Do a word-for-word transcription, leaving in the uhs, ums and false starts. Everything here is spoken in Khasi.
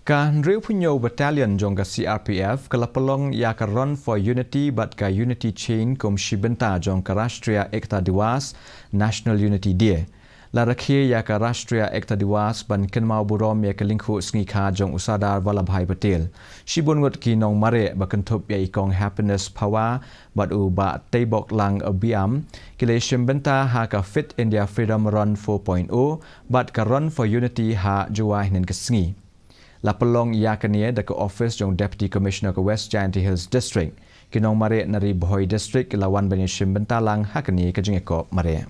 Ka hynriewphew hynñiew Battalion jong ka C R P F ka la pynlong ïa ka Run for Unity bad ka Unity Chain kum shi bynta jong ka Rashtriya Ekta Diwas, National Unity Day. La rakhe ïa ka Rashtriya Ekta Diwas ban kynmaw burom ïa ka lyngkhuh sngi kha jong u Sardar Vallabhbhai Patel. Shibun ngut ki nongmareh ba kynthup ïa i Kong Happiness Phawa bad u Bah Teiboklang Biam ki la shim bynta ha ka Fit India Freedom Run four point oh bad ka Run for Unity ha Jowai hynnin ka sngi. La pynlong ïa kane da ka office jong Deputy Commissioner ka West Jaintia Hills District. Ki nongmareh na Ri Bhoi District ki la wan ban ïashim bynta lang ha kane ka jingïakop mareh.